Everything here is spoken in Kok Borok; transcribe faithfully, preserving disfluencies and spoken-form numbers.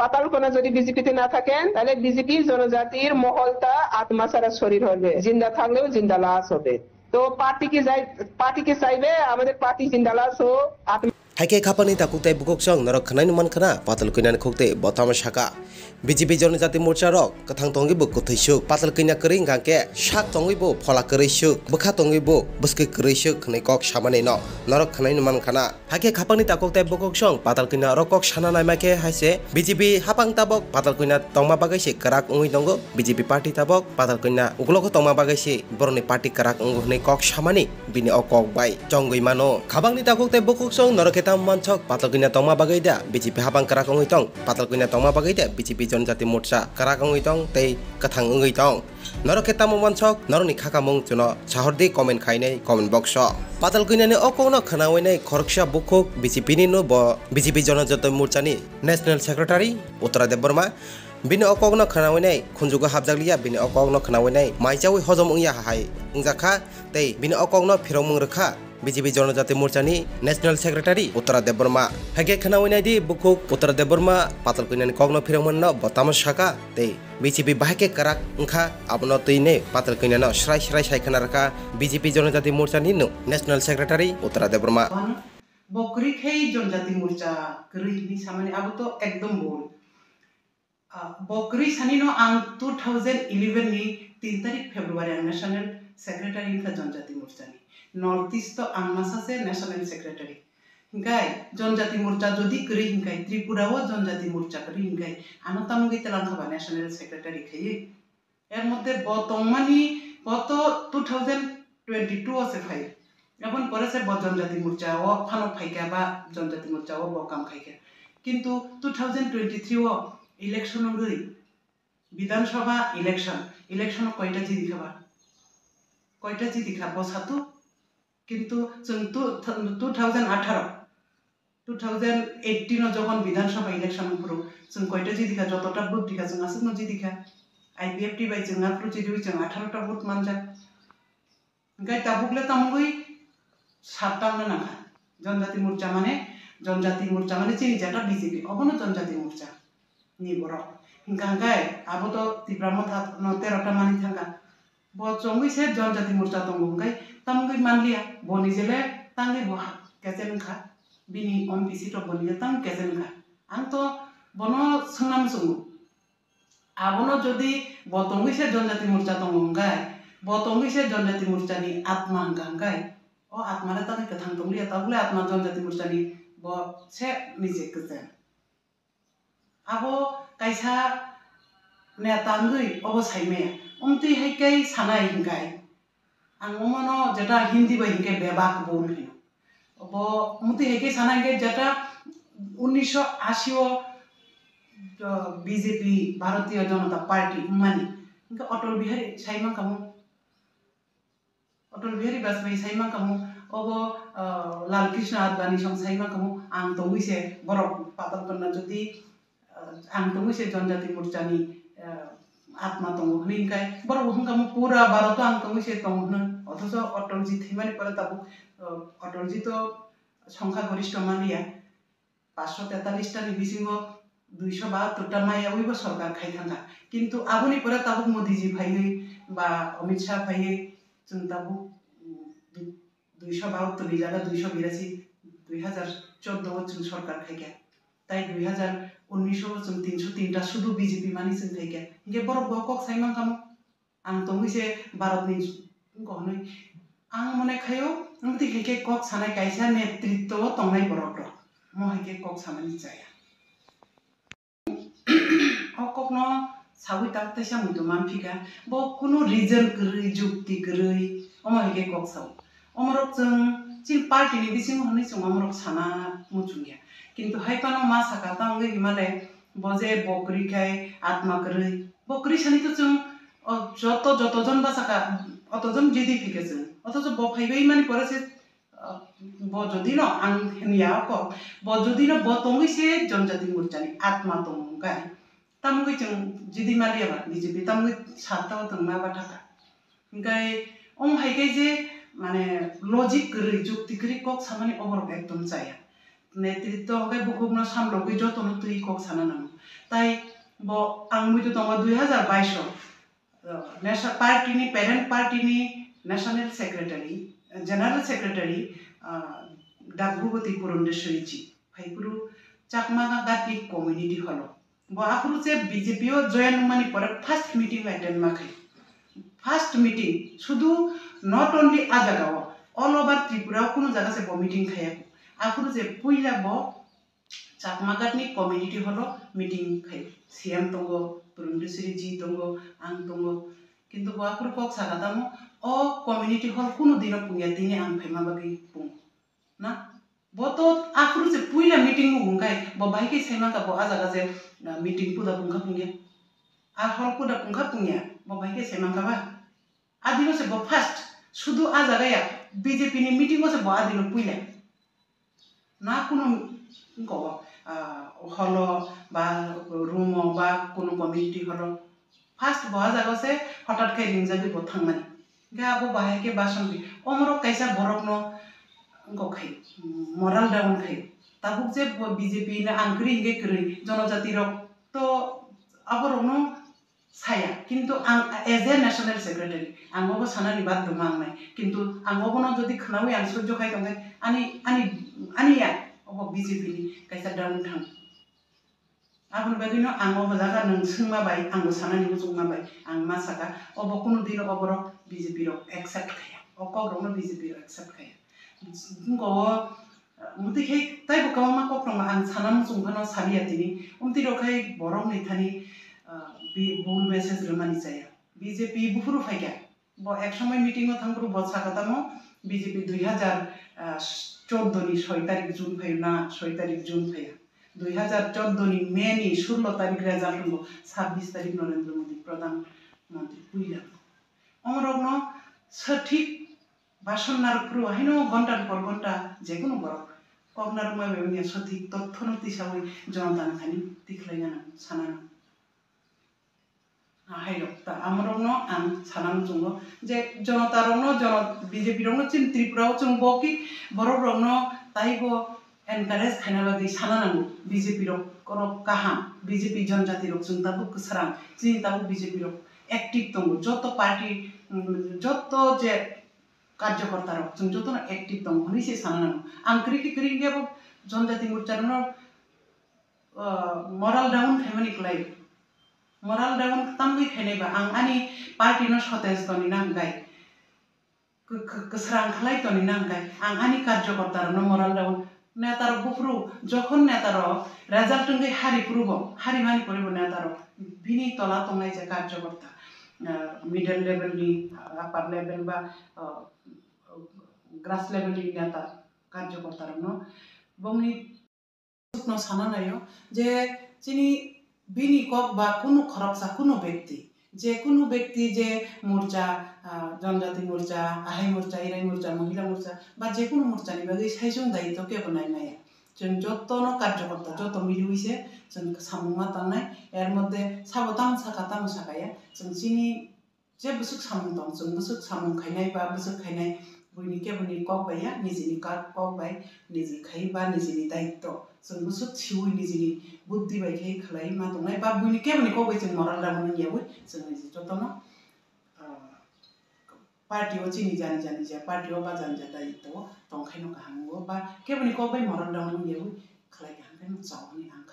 পাতাল কন্যা যদি বিজেপিতে না থাকেন, তাহলে বিজেপি জনজাতির মহলটা আত্মা ছাড়া শরীর হবে, জিন্দা থাকলেও জিন্দা লাশ হবে। তো পার্টি কি যাই, পার্টি কি চাইবে? আমাদের পার্টি জিন্দা লাশ হোক, আত্মা Hai khe khapangni takhuk tei bukhuk song norok khwnai man khna patal kwnani khuk tei bo tamo saka. B J P Jonojati Morcha rok kwthang tongwi bo kwthwi suk, patal kwnna kwrwi hwnkha khe sak tongwi bo phola kwrwi suk, bwkha tongwi bo bwskwi kwrwi suk hwnwi kok samani no norok khwnai man khna. Hakhe khapangni takhuk tei bukhuk song patal kwnna oro kok sana naima khe hai se B J P hapang tabok patal kwnna tongma bagwi se kwrak wngwi tongo, B J P party tabok patal kwnna uklogo tongma bagwi se borokni party kwrak wngo hwnwi kok samani bini o kok bai chongwi mano. Khapangni takhuk tei bukhuk song norok khe tamo mansok patal kwnna tongma bagwi da B J P hapang kwrak wngwi tong, patal kwnna tongma bagwi da B J P Jonojati Morcha kwrak wngwi tong tei kwthang wngwi tong. Norok khe tamo mansok, norokni khakamung chwno sahordi comment khainai comment box o. Patal kwnani o kokno khwnawi nai khoroksa bukhuk B J P ni no bo B J P Jonojati Morcha ni National Secretary Uttara Debbarma. Bini o kokno khwnawi nai khunjugo hapjakliya, bini o kokno khwnawi nai maichawi hojom wngya hai wngjakha tei bini o kokno phirokmung rwkha. B J P Jonojati Morcha ni National Secretary Uttara Debbarma. Haikhe khwnawi naidi bukhuk Uttara Debbarma patal kwnani kokno phirokmani no bo tamo saka tei B J P bahai khe kwrak wngkha, abono twini patal kwnano srai srai sai khna rwkha B J P Jonojati Morcha ni no National Secretary Uttara Debbarma. Bo kwrwi khai Jonojati Morcha kwrwi hinwi samani abo to ekdom bol. Ah, bo kwrwi sani no ang two thousand eleven ni tin tarik February ang National Secretary wngkha Jonojati Morcha ni. North East to ang masa se National Secretary. Hinkhai Jonojati Morcha jodi kwrwi hinkhai Tripura o Jonojati Morcha kwrwi hinkhai ano tamogwi twlang kha ba National Secretary khaiwi. Er moddhe bo tongmani bo to two thousand twenty two o se phai. Aboni pore se bo Jonojati Morcha o phano phaikha ba Jonojati Morcha o bo kam khaikha. Kintu two thousand twenty three o election wngwi Bidhan Sabha election, election o koita jidi kha ba? Koita jidi kha bo satu? Kintu chwng two, two thousand atharo, two thousand eighteen o jokhon Bidhan Sabha election wngphuru chwng koita jidi kha, jotota vote rikha chwng aswkno jidi kha. I P F T bai chwng aphuru jidiwi chwng atharo ta vote manjak. Hingke tabuk le tamogwi sat tangna nangkha. Jonojati Morcha mane, Jonojati Morcha mane chini jata B J P, obono Jonojati Morcha ni borok. Hingka hingke abo to Tipra Motha no tero ta mani thangkha. Bo chongwi se Jonojati Morcha tongo hingke tamogwi manliya, bo nijele tangwi bo ha-, kechen wngkha. Bini own P C to bo nijele tangwi kechen wngkha. Ang to bono swngnam chwngo. Abono jodi bo tongwi se Jonojati Morcha tongo hwnkhe, bo tongwi se Jonojati Morcha ni atma hwnkha hwnkhe, o atma le tangwi kwthang tongliya, tabukle atma Jonojati Morcha ni bo se nije kwchang. Abo kaisa neta wngwi obo saimaya, omtwi hai khe sanai hwnkhe. Ang omono jeta Hindi bai hinkhe bebak bol hino. Bo muti hai khe sana hinkhe jeta unnisho ashi o, o, B J P, Bharatiya Janata Party wngmani. Hinkhe Atal Bihari sai mankha mo. Atal Bihari Vajpayee sai mankha mo. Obo, o, Lal Krishna Advani song sai mankha mo. Ang tongwi se borok patal tonna jodi ang tongwi se Jonojati Morcha ni, eh, atma tongo hwnwi hwnkhe, borok bo hwnka mo pura Bharat o ang tongwi se tongo hwnwi. Othocho Atal ji thwimani pore tabuk, eh, Atal ji to songkha gorishto manliya, paanch sho tetalis ta ni bisingo dui sho bahattor ta maya wi bo sorkar khai thangkha. Kintu aboni pore tabuk Modi ji phaiwi ba Amit Shah phaiwi chwng tabuk, mm, dui sho bahattor ni jaga dui sho birasi, dui hajar chordo o chwng sorkar khaikha. Tai dui hajar unnish o chwng tin sho tin ta sudu B J P mani chwng khaikha. Hinkhe borok bo kok sai mankha mo, ang tongwi se Bharat ni wngkha hwnwi. Ang mone khaio, wngtwi khaikhe kok sanai kaisa netritwo o tongnai borok rok. Mo hai khe kok samani chaya. O kokno sawi tak teisa muitu manphika, bo kunu reason kwrwi, jukti kwrwi, omo hai khe kok sao. Omorok chwng chini party ni bisingo hwnwi chwng omorok sana muchungya. Kintu hai phano ma saka ta wngwi himale, bo je bo kwrwi khai atma kwrwi. Bo kwrwi sani to chwng, o, joto, joto jon bachakha, oto jon jidi phika chwng. Othocho bo phaibai mani pore se, bo jodi no ang hwnwi ya kok, bo jodi no bo tongwi se Jonojati Morcha ni atma tongo hwnkhe, tamogwi chwng jidi maliya ba B J P, tamogwi satta o tongma ba thaka. Hwnkhe omo hai khe je mane logic kwrwi, jukti kwrwi kok samani oborok ekdom chaya. netritto hwnkhe bukhukno samlogwi jotono twi kok sana nango. Tai bo ang muitu tongo dui hazar baish o, uh, nasa-, party ni, parent party ni national secretary, general secretary, uh, Dak Bhubati Purandeswari ji. Phaiphuru Chakma Gatnik community hall o. Bo aphuru je B J P o join wngmani pore first meeting attend ma khai. First meeting, sudu not only a jaga o, all over Tripura o kunu jaga se bo meeting khaya. Aphuru je puila bo Chakma Gatnik community hall o meeting khai. C M tongo, Purandeswari ji tongo, ang tongo. Kintu bo aphuru kok saka tamo, o community hall kunu dino pungya, tini ang phaima bagwi pung. Na? Bo to aphuru se puila meeting o hwnkhai, bo bahai khe sai mankha bo a jaga je, ah, meeting puda pungkha pungya. A hall puda pungkha pungya, bo bahai khe sai mankha ba. A dino se bo first, sudu a jaga ya, B J P ni meeting o se bo a dino puila. Na kunu wngko, ah, hall o ba room o ba kunu community hall o. First bo ah jaga se hothat khe ringjagwi bo thangmani. Hingkhe abo bahai khe bason di. Omorok kaisa borokno wngkok khai, moral down khai. Tabuk je bo B J P no ang kwrwi hingkhe kwrwi, jonojati rok to aborokno saya. Kintu ang as a national secretary, ang obo sanani baddo ma wngnai. Kintu ang obono jodi khnaui ang sojjo khai tongkhe, ani, ani, ani ya, obo B J P ni kaisa down thang. Aboni bagwino ang obo jaga nwng swngma bai, ang bo sanani muchungma bai, ang ma saka, obo kunu dino oborok B J P rok accept khaya, o kok rokno B J P rok accept khaya. Wngko o, mwtwi khe taibo kwbangma kok rokno ang sana muchung phano saliya tini, omtwi rok khai borok ni thani, ah, bi-, bul message rwmani chaya. B J P buphuru phaikha, Bo ek somoi meeting o thangphuru bo sakha tamo B J P dui hazar chordo ni soi tarik June phaio na soi tarik June phaio. Dui hazar chordo ni May ni sullo tarik result wngo, sabbish tarik Narendra Modi Pradhan Mantri puila. Omorokno sothik bason narwkphuru haino ghonta ni por ghonta jekunu borok kok narwkma bai wngya sothik tothono tisaui jonotani thani tikhlaina nango, sana nango. Hairok ta amorokno ang sana muchungo je jonota rokno, jono-, B J P rokno chini Tripura o chwng bo ki borok rokno taibo encourage khaina bagwi sana nango. B J P rok korok kaham, B J P jonjati rok chwng tabuk kwsrang, chini tabuk B J P rok active tongo, joto party, mm, joto je karjokorta rok chwng jotono active tongo hwnwi se sana nango. Ang kwrwi khe kwrwi khe bo jonjati morcha rokno, ah, moral down khaimani kwlai. Moral down tamgwi khainai ba ang ani party no sotej toni nang gai. Kw-, kw-, kwsrang khlai toni nang gai. Ang ani karjokorta rokno moral down. Neta rok buphuru, jokhon neta rok result wngwi hari phuru bo, hari mani pore bo neta rok bini tola tongnai je karjokorta, ah, middle level ni, upper level ba, ah, grass level ni neta karjokorta rokno bongni no sana naio je chini bini kok ba kunu khoroksa, kunu bekti, je kunu bekti je morcha, ah, jonjati morcha, ahai morcha, irai morcha, mohila morcha ba je kunu morcha ni bagwi saichung daitw kebo nai maya. Chwng jotono karjokorta joto miliui se chwng samung ma tangnai, er moddhe sabo tamo sakha tamo sakha ya, chwng chini je bwswk samung tong, chwng bwswk samung khainai ba bwswk khainai, buini keboni kok bai ya, nijini ka-, kok bai niji khai ba nijini daitw. Chwng bwswk siui nijini buddhi bai khai khlai ma tongnai ba buini keboni kok bai chwng moral down wng yaui chwng niji jotono, ah, party o chini jani jani ja, party o ba jani ja daitw tong khaino kaham o ba keboni kok bai moral down wng yaui khlai kaham khe no chao hwnwi ang